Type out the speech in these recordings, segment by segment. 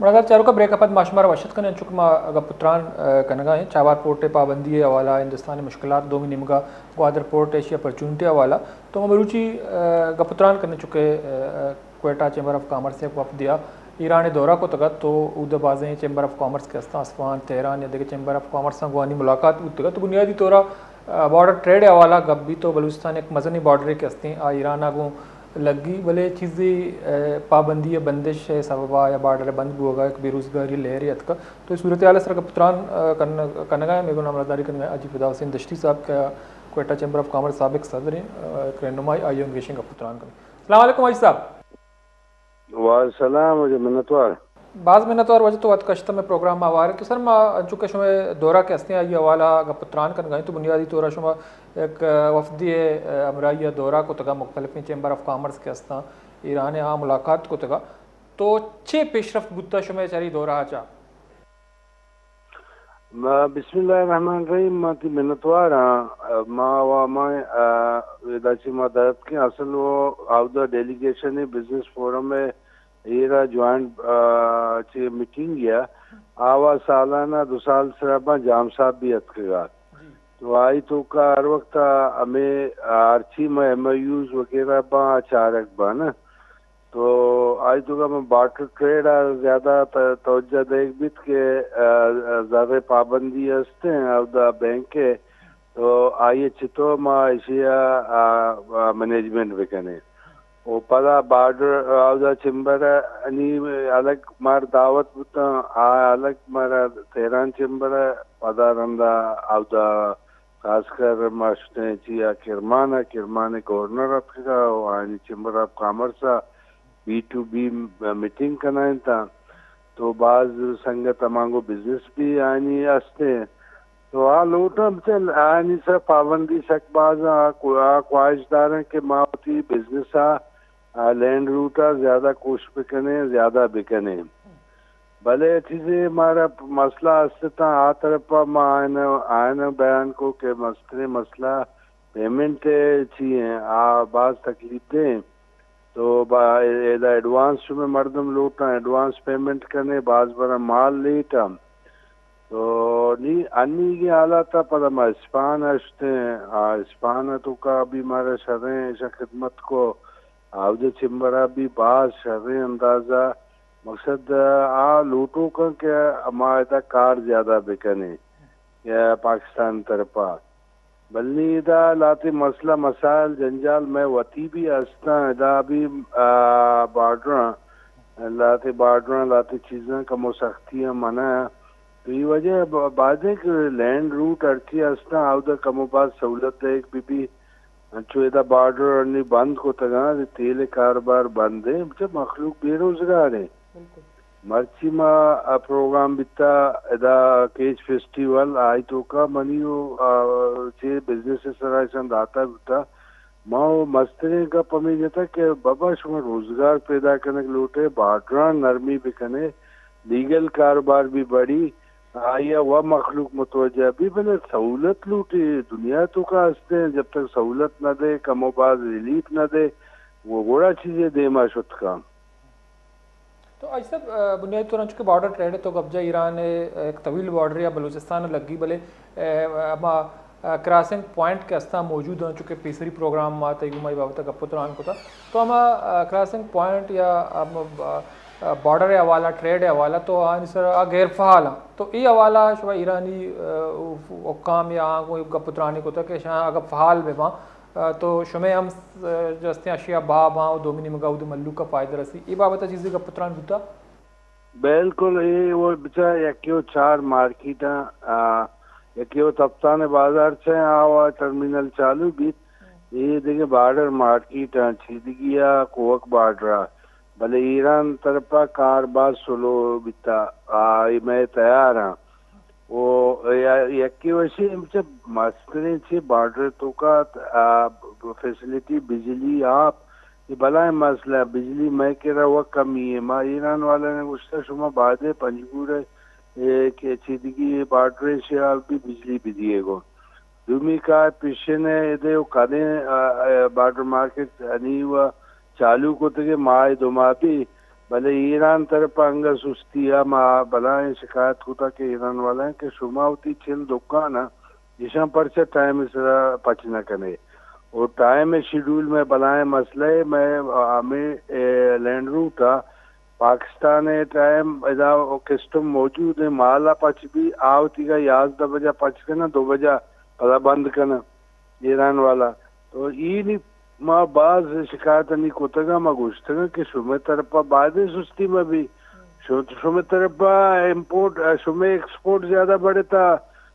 برادر چاروکا، بریک ءَ پد ما شمارا وش اتک کنیں، انچو کہ ما گپ ءُ تران، ءَ، کنگا ایں چابہار پورٹ ءِ پابندی ءِ حوالہ، ہندوستان ءِ مشکلات، دومی نیمگا گوادر پورٹ ءِ ایشی ءِ اپرچونٹی ءِ حوالہ۔ تو ما مروچی، ءَ، گپ ءُ تران کنیں، چونکہ، ءَ، کوئٹہ چیمبر آف کامرس ءِ یک وفدے ءَ ایران ءِ دورہ کتگ ات، تو اود ءَ بازیں چیمبر آف کامرس کہ استاں، اصفہان، تہران یا دگہ چیمبر آف کامرساں گوں آنی ملاقات بوتگ ات۔ تو بنیادی طور ءَ، ءَ، بارڈر ٹریڈ ءِ حوالہ گپ بیت، تو بلوچستان یک مزنیں بارڈرے کہ استیں، آ ایران ءَ گوں لگی، بلے چیزے، ءَ، پابندی ءِ بندش ءِ سبب ءَ یا بارڈر ءِ بند بوگ ءَ یک بے روزگاری ءِ لہرے اتکگ۔ تو اے صورتحال ءِ سر ءَ گپ ءُ تران، ءَ، کن-، کنگ ءَ ایں، مئے گوں ہمراہداری کنگ ءَ ایں حاجی فدا حسین دشتی صاحب کہ کوئٹہ چیمبر آف کامرس ءِ سابق صدر ایں، ءَ، یک رہنمائے، آئی ءَ گوں گیشیں گپ ءُ تران کنیں۔ السلام علیکم حاجی صاحب۔ وعلیکم السلام، واجہ منتوار۔ باز منتوار واجہ، تو وت کشت مئے پروگرام ءَ ہوار ئے۔ تو سر، ما انچو کہ شمئے دورہ کہ استیں آئی ءِ حوالہ ءَ گپ ءُ تران کنگ ءَ ایں، تو بنیادی طور ءَ شما یک، ءَ، وفدے ءِ، ءَ، ہمراہی ءَ دورہ کتگ ءَ، مختلفیں چیمبر آف کامرس کہ استاں ایران ءَ، آ ملاقات کتگ ءَ۔ تو چے پیشرفت بوتگ شمئے چرے دورہ ءَ چہ؟ ما، بسم اللہ الرحمن الرحیم، ما تئی منتوار آں۔ ما و ما، ءَ، ادا چہ ما درتکیں، اصل و اودا ڈیلیگیشن بزنس فورم ءِ ایرا جوائنٹ، ءَ، چہ میٹنگ یا آوا سالانہ دو سال سرا باں جام صاحب بھی اتکگ ات۔ تو آئی توکا ہر وقت ہمیں ہرچی ما ایم او یوز وغیرہ باں چارگ باں نا۔ تو آئی توکا ما بارٹر ٹریڈ ءَ زیادہ ت-، توجہ دیگ بیت کہ، ءَ، ءَ، زر پابندی است ہیں اودا بینک ءِ، تو آئی ءَ چطور ما ایشی ءَ، ءَ، ءَ، مینجمنٹ بکنیں۔ و پدا بارڈر اودا چمبر ءَ نی الگ مار دعوت بوتاں، آ الگ مارا تہران چمبر ءَ پدا رندا اودا خاص کر ما شتیں چیا کرمان ءَ، کرمان ءِ گورنر اتکگا و آنی چیمبر آف کامرس ءَ بی ٹو بی میٹنگ کنائینتاں۔ تو باز سنگت ہمانگو بزنس بھی آنی ہستیں۔ تو آ لوٹاں بچل آنی سر پابندی سک باز آ کو-، آ خواہش داریں کہ ما وتی بزنس ءَ، آ لینڈ روٹ ءَ زیادہ کوشش بکنیں، زیادہ بکنیں۔ بلے چیزے مارا مسئلہ است تاں آ طرف ءَ ما آئین، آئین بیان کو کہ مستریں مسئلہ پیمنٹ چی ہیں، آ باز تکلیف دیں۔ تو با-، ادا ایڈوانس شمے مردم لوٹاں، ایڈوانس پیمنٹ کنے، باز برا مال لیٹ ہم۔ تو نی انیگیں حالات ءَ پدا ما اسپان ءَ شتیں، آ اسپان ءَ توکا بھی مارا شریں ایشاں خدمت کو، آودے چمبر ءَ بھی باز شریں اندازہ۔ مقصد آ لوٹوکاں کہ ما ادا کار زیادہ بکنیں یا پاکستان طرفا۔ بلے ادا لہتے مسئلہ مسائل جنجال مئے وتی بھی ہستاں، ادا بھی، آ، بارڈراں، لہتے بارڈراں، لہتے چیزاں کمو سختیاں منع۔ تو اے وجہ ب-، بائدیں کہ لینڈ روٹ ہرچی ہستاں، اودا کمو باز سہولت دئیگ بہ بی۔ انچو ادا بارڈر انی بند کتگاں، تیل کاروبار بند ہیں، چہ مخلوق بے روزگار ہیں۔ مرچی ما آ پروگرام بیتا ادا کیچ فیسٹیول آئی توکا منی و، آ، چہ بزنس سرا ایشاں داتا بوتا۔ ما و مستریں گپ ہمیں جتا کہ بابا شما روزگار پیدا کنگ لوٹے، بارڈران نرمی بکنے، لیگل کاروبار بھی بڑی، آئی ء و مخلوق متوجہ بی، بلے سہولت لوٹی، دنیا توکا ہستیں، جب تک سہولت نہ دے، کم و باز ریلیف نہ دے، وہ گڑا چیزیں دیما شت کن۔ تو حاجی صاحب، ء، بنیادی طور انچو کہ بارڈر ٹریڈ ء تو گپ جا، ایران ء یک طویل بارڈر یا بلوچستان ء لگی، بلے، ء، ہما، ء، کراسنگ پوائنٹ کہ استاں موجود ہیں، چونکہ پیسری پروگرام ما تئی گوما ای بابت ء گپ و تران کتا، تو ہما، ء، کراسنگ پوائنٹ یا ہم، ء، ء، بارڈر ء حوالہ، ٹریڈ ء حوالہ تو آنی سر آ غیر فعال ہیں۔ تو ای حوالہ شما ایرانی، ء، حکام یا آنگو گپ و ترانی کتا کہ شاہ اگر فعال بے ماں، ء، تو شمے ہم، ء، جستیں اشیاء باب ہاں و دومی نیمگا اود ملوک کا فائدہ رسی۔ ای بابت ء چیزی گپ و تران بوتا؟ بالکل، اے وہ بچا یکے و چار مارکیٹ ہیں، آ، یکے و تفتان بازار چہ آوا ٹرمینل چالو بیت، اے دیگہ بارڈر مارکیٹ ہیں، چیدگی آ کوک بارڈر آ، بلے ایران طرفا کار باز سلو بیتا، آ، اے مئے تیار ہیں۔ و یا-، یکے وشی چہ مستریں چہ بارڈر توکا، آ، فیسلٹی بجلی، آپ، یہ بلائیں مسئلہ، بجلی مئے کرا و کمی ہے۔ ما ایران والا نے گوشتا شما بعد پنجگور ہے، اے، کہ چیدگی بارڈر شیا بھی بجلی بدیے گو۔ دومی کا پیشن ہے، ادے و کدیں، آ، آ، بارڈر مارکیٹ انی و چالو کتگے ماہ دو ماہ بھی، بلے ایران طرف انگا سستی ءَ ما بلاہیں شکایت کتا کہ ایران والا کہ شما وتی چل دکان ءَ ایشاں پرچہ ٹائم سرا پچ نہ کنے؟ او ٹائم شیڈول میں بلاہیں مسئلہ ہے، میں ہمیں، اے، لینڈ روٹ ءَ پاکستان ءِ ٹائم ادا کسٹم موجود ہیں، مال ءَ پچ بھی آوتی کا یازدہ بجہ پچ کنا، دو بجہ پدا بند کنا ایران والا۔ تو ای نی ما باز شکایت نی کتگا، ما گوشتگا کہ شمے طرفا بایدیں سستی ما بھی، شو-، شمے طرفا امپورٹ، شمے ایکسپورٹ زیادہ بڑھتا،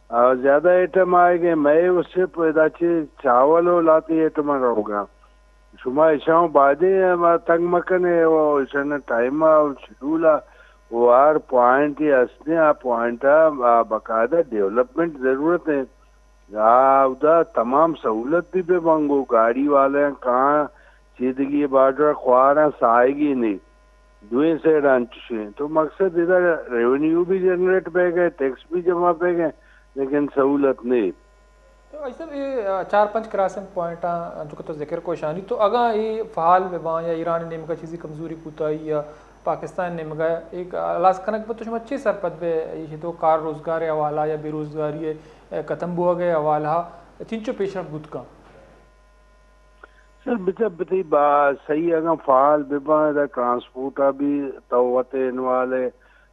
آ، زیادہ آئٹم آئے گئے، میں اس سے پیدا چے چاول و لاتی آئٹم رہوگا۔ شما ایشاں بایدیں ہما تنگ مکنے و ایشاں ٹائم ءَ و شیڈول ءَ و ہر پوائنٹ ہستیں، آ پوائنٹ ءَ باقاعدہ ڈیولپمنٹ ضرورت ہے۔ آ اودا تمام سہولت بھی بہ بنگو، گاڑی والے کہاں چیدگی بارڈر خواراں سائیگی نہیں، دوئیں سائیڈ انچشیں۔ تو مقصد ادا ریونیو بھی جنریٹ بہ گئے، ٹیکس بھی جمع بہ گئے، لیکن سہولت نہیں۔ تو بھائی صاحب، یہ، آ، چار پنچ کراسنگ پوائنٹ آں، جو کہ تو ذکر کو شانی، تو اگاں یہ فعال بہ باں یا ایران نیمگا چیزی کمزوری کوتاہی یا پاکستان نیمگا ایک ہلاس کنگ بہ تو شما چی سرپد بہ یہ تو کار روزگار حوالہ یا بے روزگاری ختم بوگ حوالہ چنچو پیش رفت بوت کن؟ سر، بچا بتی با صحیح اگاں فعال بہ باں، ادا ٹرانسپورٹ ءَ بھی تو وت انوالے،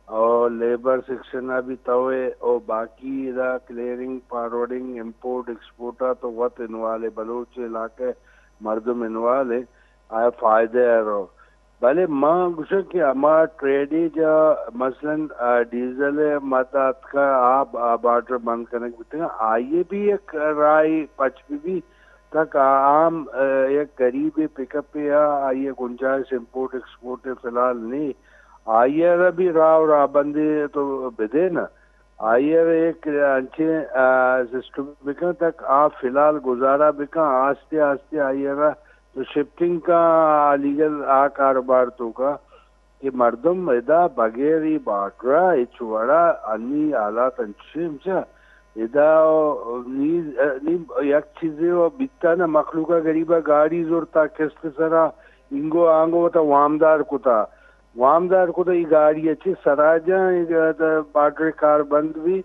اور لیبر سیکشن ءَ بھی توے، اور باقی ادا کلیئرنگ، فارورڈنگ، امپورٹ، ایکسپورٹ ءَ تو وت انوالے، بلوچ علاقہ مردم انوالے، آ فائدہ ءَ رو۔ بلے ما گوشاں کہ ہما ٹریڈ ءَ جا مثلاً، آ، ڈیزل ءِ مد اتکا، آ، آ بارڈر بند کنگ بیتگا، آئی ءَ بھی یک راہی پچ بہ بی، تک عام، آ، یک غریب پک اپ ءَ آئی ءِ گنجائش امپورٹ ایکسپورٹ ءِ فی الحال نہیں۔ آئی ءَ را بھی راہ و راہبندی تو بدے نا۔ آئی ءَ را یک انچیں، آ، سسٹم بکن تک آ فی الحال گزارا بکن، آستے آستے آئی ءَ را تو شفٹنگ کا آ لیگل آ کاروبار تو کا کہ مردم ادا بغیر ای بارڈر ءَ ہچ وڑا انی حالات انچیں چا ادا نی، نی یک چیزے و بیتا نا، مخلوق ءَ غریب ءَ گاڑی زورتا قسط سرا، اینگو آنگو وتا وامدار کتا، وامدار کتا ای گاڑی ءَ چی سرا جاں، ای بارڈر کار بند بی۔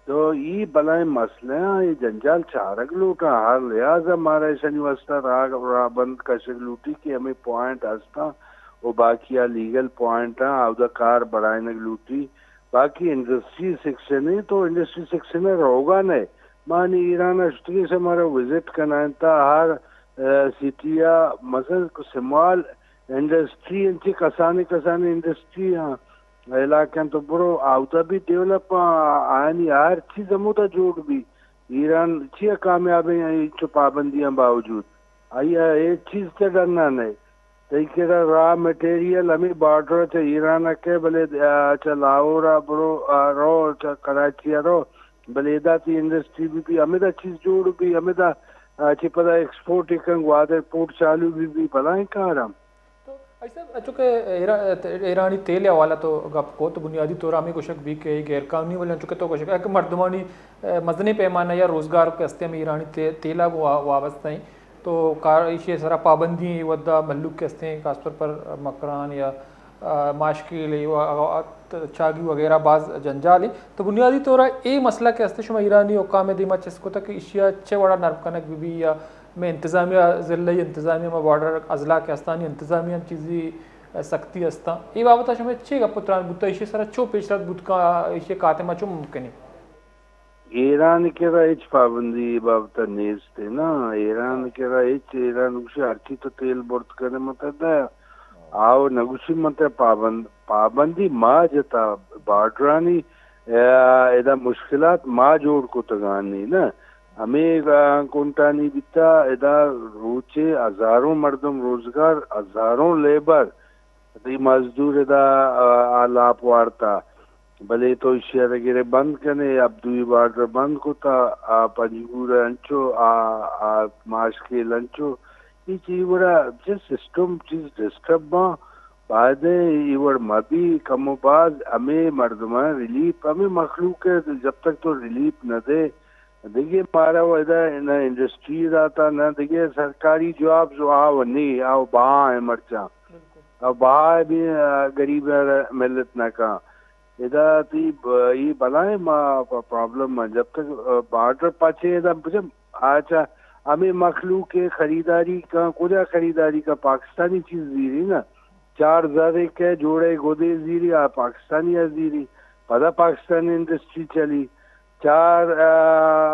تو ای بلاہیں مسئلہ آں، ای جنجال چارگ لوٹاں، ہر لحاظ ءَ مارا ایشانی واسطہ راہ، راہ بند کشگ لوٹی کہ ہمیں پوائنٹ ہستاں و باقی آ لیگل پوائنٹ آں، اودا کار بڑھائینگ لوٹی۔ باقی انڈسٹری سیکشن ہے تو انڈسٹری سیکشن ءَ روگا نہ۔ ما نی ایران ءَ شتگیں سے مارا وزٹ کنائینتا ہر، آ، سٹی ءَ مثلاً سمال انڈسٹری انچیں کسانیں کسانیں انڈسٹری آں علاقہ تو برو اودا بھی ڈیولپ آں، آیانی ہر چیز ہمودا جوڑ بی۔ ایران چیا کامیاب ہیں انچو پابندیاں باوجود؟ آئی ءَ اے چیز چہ ڈنّا نئے۔ تئی کرا را مٹیریل ہمے بارڈر ءَ چہ ایران ءَ کئے، بلے، آ، چہ لاہور ءَ برو، آ، رو، چہ کراچی ءَ رو، بلے ادا تئی انڈسٹری بہ بی، ہمدا چیز جوڑ بی، ہمدا، آ، چہ پدا ایکسپورٹ ءَ کن، گوادر پورٹ چالو بہ بی، بلاہیں کار ہم۔ تو بھائی صاحب، چونکہ ایرا-، ایرانی تیل ءِ حوالہ تو گپ کو، تو بنیادی طور ہمیں گوشگ بی کہ غیر قانونی، ولے چونکہ تو گوشگ کہ مردمانی، آ، مزنیں پیمانہ یا روزگار کہ ہستے ہمیں ایرانی تے-، تیل ءَ گوں وا-، وابستہ ہیں۔ تو کار ایشی ءِ سرا پابندی ہیں، ودا مھلوک کہ ہستیں، خاص طور پر مکران یا، آ، ماشکیل و، آ، چاگی وغیرہ باز جنجال ہیں۔ تو بنیادی طور ءَ اے مسئلہ کہ ہستے شما ایرانی حکام ءِ دیما چست کتا کہ ایشی ءَ چہ وڑا نرم کنگ بہ بی یا مئے انتظامیہ، ضلعی انتظامیہ، مئے بارڈر اضلاع کہ ہستانی انتظامیہ ہم چیزی سختی ہستاں۔ اے بابت ءَ شما چے گپ و تران بوتا، ایشی ءِ سرا چو پیش رفت بوت کن، ایشی ءِ خاتمہ چو ممکن ہے؟ ایران ءِ کرا ہچ پابندی اے بابت ءَ نیست نا۔ ایران ءِ کرا ہچ، ایران گوشی ہرچی تو تیل برت کنے متدا، آو نگوشی مت پابند، پابندی ما جتا بارڈرانی، آ، ادا مشکلات ما جوڑ کتگانی نا۔ ہمے، آ، کنٹانی بیتا، ادا روچے ہزاروں مردم روزگار، ہزاروں لیبر، تئی مزدور ادا، آ، آ لاپ وارتا۔ بلے تو ایشی ءَ را گرے بند کنے، عبدوئی بارڈر بند کتا، آ پنجگور انچو، آ، آ ماشکیل انچو۔ اے چی وڑا چہ سسٹم چیز ڈسٹرب باں، بایدیں اے وڑ مہ بی، کم و باز ہمے مردماں ریلیف، ہمے مخلوق ءَ جب تک تو ریلیف نہ دے، دگہ مارا و ادا نہ انڈسٹری داتا، نہ دگہ سرکاری جابز و آ و نی، آ و بہا ہیں مرچاں۔ اور بہا بھی، آ، غریب ملت نہ کن۔ ادا تی ب-، یہ بلائیں ما پ-، پرابلم ما جب تک، آ، بارڈر پچے ادا بجم، آچا ہمیں مخلوق کے خریداری کا، کجا خریداری کا؟ پاکستانی چیز زیری نا۔ چار زر کے جوڑے گودے زیری، آ پاکستانی آ زیری۔ پدا پاکستانی انڈسٹری چلی۔ چار، آ،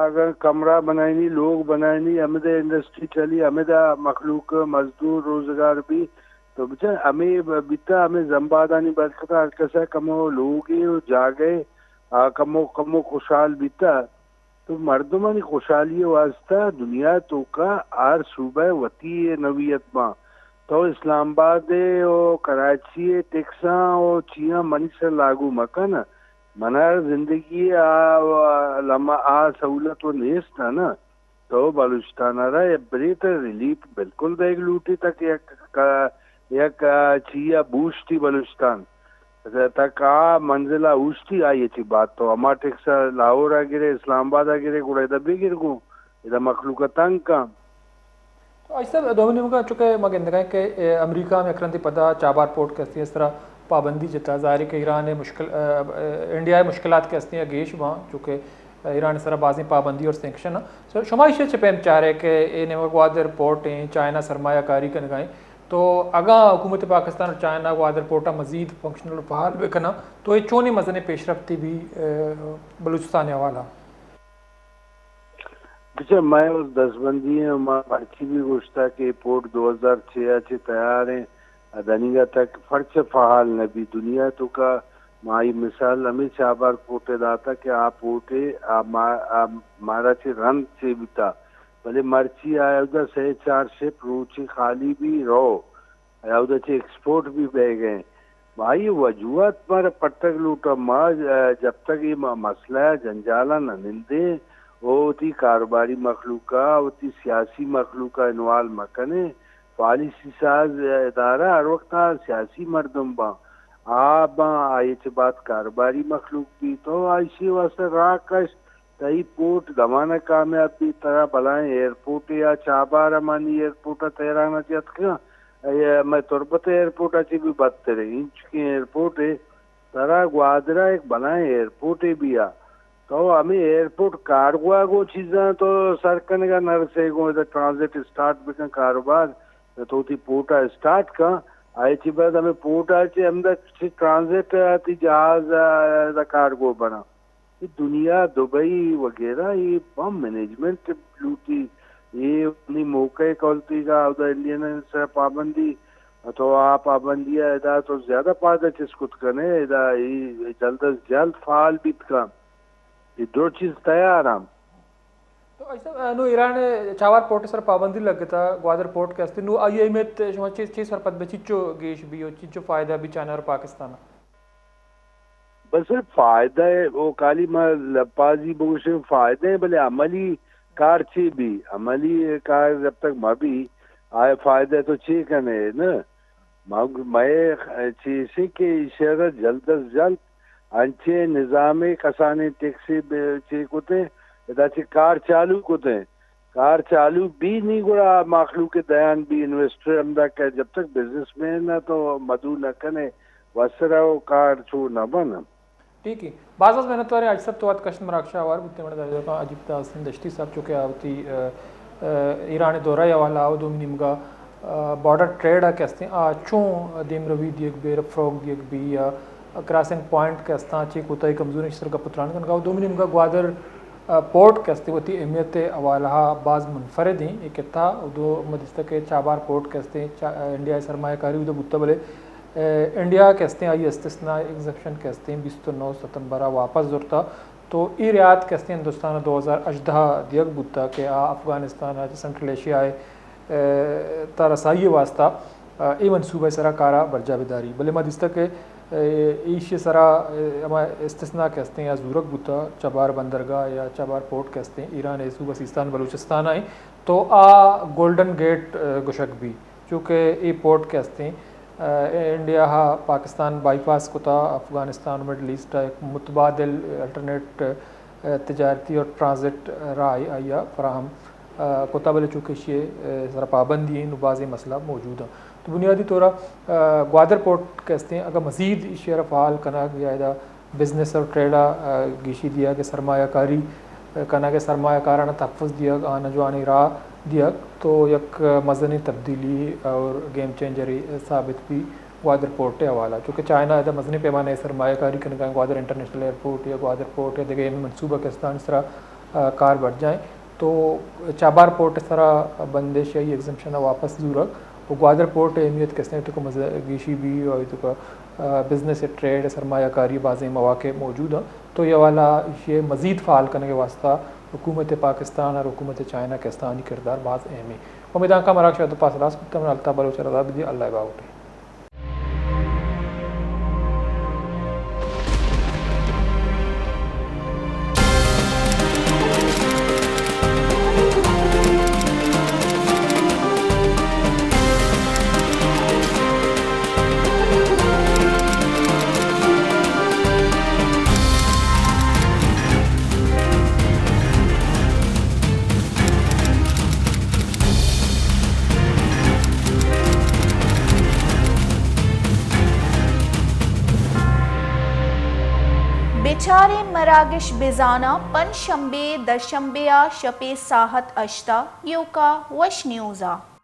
اگر کمرہ بنائنی، لوگ بنائنی، ہمدا انڈسٹری چلی، ہمدا مخلوق مزدور روزگار بھی۔ تو بچار ہمیں ب-، بیتا، ہمیں زمبادانی برکت ہر کسا کمو لوگے و جاگے، آ، کمو، کمو خوشحال بیتا۔ تو مردمانی خوشحالی واسطہ دنیا توکا ہر صوبہ وتی نوعیت باں۔ تو اسلام آباد و کراچی ٹیکساں و چیاں منی سر لاگو مکن۔ منا زندگی آ، آ لمحہ آ سہولت و نیست نا۔ تو بلوچستان ء را یک برے تہ ریلیف بالکل دئیگ لوٹی تک یک ک-، یک، آ، چی ء بوشتی بلوچستان تک آ منزل ء اوشتی آئی ء چی بات تو ہما ٹیکس ء لاہور ء گرے، اسلام آباد ء گرے، گڑا ادا بگر گوں ادا مخلوق ء تنگ کن۔ تو آج صاحب، دومی نیمگا چونکہ ما گندگائیں کہ، اے، امریکہ ہم یک رندی پدا چابہار پورٹ کہ ہستی اس طرح پابندی جتا، ظاہر ہے کہ ایران ء مشکل، اے، اے، انڈیا ء مشکلات کہ ہستی ہیں گیش باں، چونکہ ایران ء سرا بازیں پابندی اور سینکشن ہیں۔ سو، شما ایشی چہ پیم چارے کہ اے نیمگا گوادر پورٹ ہیں، چائنا سرمایہ کاری کنگائیں، تو اگاں حکومت پاکستان اور چائنا گوادر پورٹ ء مزید فنکشنل اور فعال بکناں، تو اے چونیں مزنیں پیشرفتی بھی، اے، بلوچستان ء حوالہ؟ بچار، مئے دزبندی ہیں، ما مرچی بھی گوشتا کہ پورٹ دو ہزار چھ ء چہ تیار ہیں، دنیگا تک پرچہ فعال نہ بی۔ دنیا توکا ما ای مثال ہمیں چابہار پورٹ ء داتا کہ آ پورٹ ء آ ما-، آ مارا چہ رند چے بیتا، بلے مرچی آ اودا سہ چار شپ روچی خالی بی رو۔ آیا اودا چہ ایکسپورٹ بھی بہ گئے۔ آئی وجوہات مارا پٹگ لوٹا۔ ما، آ، جب تک یہ م-، مسئلہ ء جنجال ء نہ نندیں، او وتی کاروباری مخلوق ء، وتی سیاسی مخلوق ء انوالو مکنیں۔ پالیسی ساز ادارہ ہر وقت آ سیاسی مردم باں، آ باں، آئی چہ بعد کاروباری مخلوق بھی تو آئیشی واسطہ راہ کش۔ تئی پورٹ دمان ء کامیاب بیت، ترا بلائیں ایئرپورٹ یا چابہار ء مانی ایئرپورٹ ء تہران ء جت کن، اے مئے تربت ء ایئرپورٹ ء چہ بھی بدتر ہے، انچکیں ایئرپورٹ ہے، ترا گوادر ء ایک بلائیں ایئرپورٹ ہے بیا۔ تو ہمیں ایئرپورٹ کارگو ء گوں چیزاں تو سر کنگ ء نرسے گوں، ادا ٹرانزٹ اسٹارٹ بکن کاروبار، تو تی پورٹ ء اسٹارٹ کن، آئی چہ بعد ہمیں پورٹ ء چہ ہمدا چہ ٹرانزٹ ء تی جہاز ء کارگو بنا۔ اے دنیا، دبئی وغیرہ، اے بم مینجمنٹ لوٹی۔ اے نی موقع کولتی گا، اودا انڈین سرا پابندی، تو آ پابندی ادا تو زیادہ پائدہ چست کت کنے، ادا اے جلد از جلد فعال بیت کن۔ اے دو چیز تیار ہم۔ تو ایسا، نو ایران چابہار پورٹ سر پابندی لگتا، گوادر پورٹ کے استے، نو آئی اہمیت شما چیز، چیز سرپد بچی چو گیش بھی ہو، چیز چو فائدہ بھی چانا اور پاکستان؟ بس صرف فائدہ ہے، وہ کالی ما لپازی بگوشیں فائدہ ہے، بلے عملی کار چی بھی، عملی کار جب تک ما بھی آئے فائدہ تو چی کنے نا؟ ما، مئے چیسے کہ ایشرا جلد از جلد انچیں نظامے کسانیں ٹیکسے بہ چی کتیں، ادا چی کار چالو کتیں۔ کار چالو بی نی گڑا مخلوق دیان بی انویسٹر ہمدا کہ جب تک بزنس مین نہ تو مدعو نہ کنے وسرا و کار چو نہ بن۔ ٹھیک ہے، باز باز منت واریں حاجی صاحب تو وت کشت مراگش آوار بوتے من در جگہ عجیب تحسین دشتی صاحب چونکہ آوتی، ا، ا، ایران دورہ یا والا آو دومی نیمگا، ا، بارڈر ٹریڈ آ کہ ہستیں آ چون دیم روی دیگ بی، فروغ دیگ بی یا کراسنگ پوائنٹ کہ ہستاں چی کوتاہی کمزوری سر گپ تران کنگا و دومی نیمگا گوادر ء پورٹ کہ استے وتی اہمیت ء حوالہ ء باز منفرد ایں۔ اے کتہ و دو ما دیستہ کہ چابہار پورٹ کہ استے چا-، انڈیا ء سرمایہ کاری اودا بوتہ، بلے، ء، انڈیا کہ استے آئی استثنا ایگزپشن کہ استے بیست و نو ستمبر ء واپس زرتہ۔ تو اے رعایت کہ استے ہندوستان ء دو ہزار ہژدہ ء دیگ بوتہ کہ آ افغانستان ء سنٹرل ایشیا ء ء، تا رسائی ء واستہ، ء، اے منصوبہ ء سرا کارا برجا بداری۔ بلے ما دیستگ کہ، ء، ایشی ء سرا، ء، ہما استثناء کہ استیں یا زورگ بوتا، چبار بندرگاہ یا چبار پورٹ کہ استیں ایران ء صوبہ سیستان بلوچستان ء ایں، تو آ گولڈن گیٹ، ء، گوشگ بی، چونکہ اے پورٹ کہ استیں، ء، انڈیا ء پاکستان بائی پاس کتا، افغانستان و مڈل ایسٹ ء ایک متبادل الٹرنیٹ، ء، تجارتی اور ٹرانزٹ راہ آئی ء فراہم کتا، بلے چونکہ ایشی ءِ سرا پابندی ایں، نوں بازیں مسئلہ موجود ایں۔ تو بنیادی طور ءَ گوادر پورٹ کہ استیں، اگاں مزید ایشی ءَ را فعال کنگ یا ادا بزنس اور ٹریڈ ءَ گیشی دیگ ءِ، سرمایہ کاری کنگ ءِ، سرمایہ کاراں تحفظ دیگ، آناں جوانیں راہ دیگ، تو یک مزنیں تبدیلی اور گیم چینجرے ثابت بی گوادر پورٹ ءِ حوالہ ءَ۔ چونکہ چائنا ادا مزنیں پیمانہ ءَ سرمایہ کاری کنگ ءَ، گوادر انٹرنیشنل ایئرپورٹ یا گوادر پورٹ یا دگہ اہم منصوبہ کہ استاں، آنی سرا کار برجائیں۔ تو چابہار پورٹ ءِ سرا بندش یا ایگزمپشن ءَ واپس زورگ و گوادر پورٹ ءِ اہمیت کہ استیں، تو کہ مز-، گیشی بی و تو کہ بزنس، ٹریڈ، سرمایہ کاری بازیں مواقع موجود ایں۔ تو اے حوالہ ءَ ایشی ءِ مزید فعال کنگ ءِ واستہ حکومت پاکستان اور حکومت چائنا کہ استاں، آنی کردار باز اہم ایں۔ امیداں کہ مراگش ءَ تو پاس راست کتگ، من الطاف بلوچ ءَ رضا بدی، اللہ ءِ باہوٹ ایں۔ بچاریں مراگش بزاناں، پنچ شنبے، دشنبے ءَ شپے ساعت ہشت ءَ ایوکا وش نیوز ءَ۔